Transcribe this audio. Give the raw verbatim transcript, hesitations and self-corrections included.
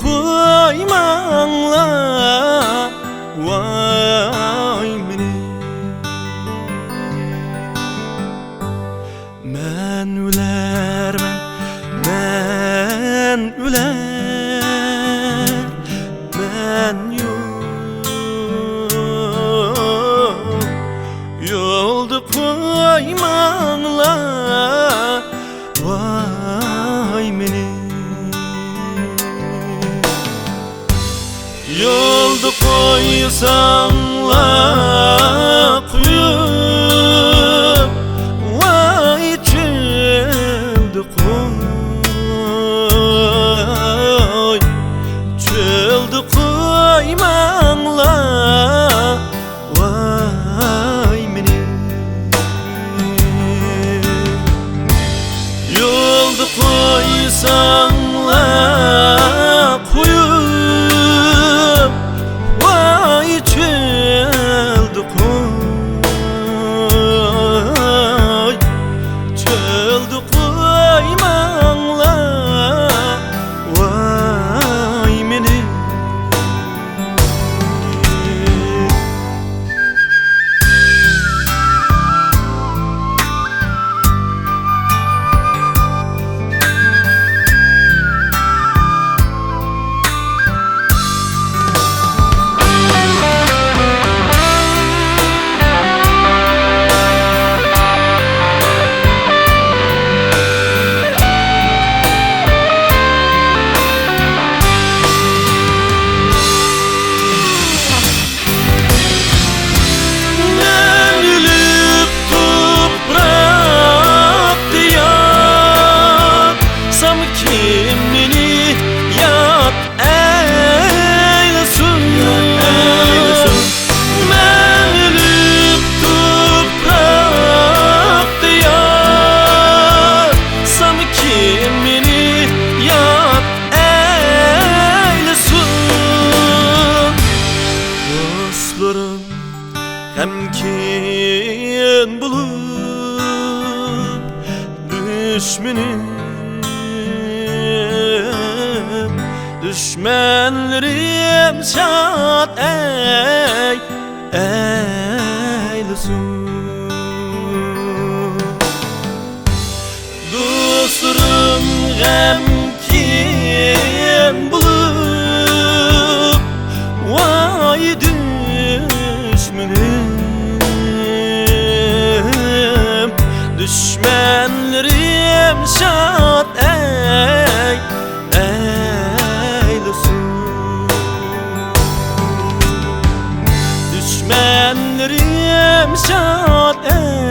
قويماڭلار ۋاي مېنى. مەن ئۆلەرمەن، مەن ئۆلەرمەن، يول، يولدا قويماڭلار ۋاي مېنى. يولدا قويساڭلار قويۇپ، ۋاي چۆلدە قوي، چۆلدە قويماڭلار ۋاي مېنى. يولدا قويساڭلار قويۇپ، ۋاي چۆلدە قوي، چۆلدە قويماڭلار ۋاي مېنى. مەن ئۆلۈپ توپراقتا ياتسام، كىم مېنى ياد ئەيلىسۇن؟ مەن ئۆلۈپ توپراقتا ياتسام، كىم مېنى ياد ئەيلىسۇن؟ دوستلىرىم غەمكىن بولۇپ، دۈشمىنىم، دۈشمەنلىرىم شاد ئەي-، ئەيلىسۇن. دوستلىرىم غەمكىن بولۇپ، ۋاي دۈشمىنىم، دۈشمەنلىرىم شاد ئەي-، ئەيلىسۇن. دۈشمەنلىرىم شاد ئەي-،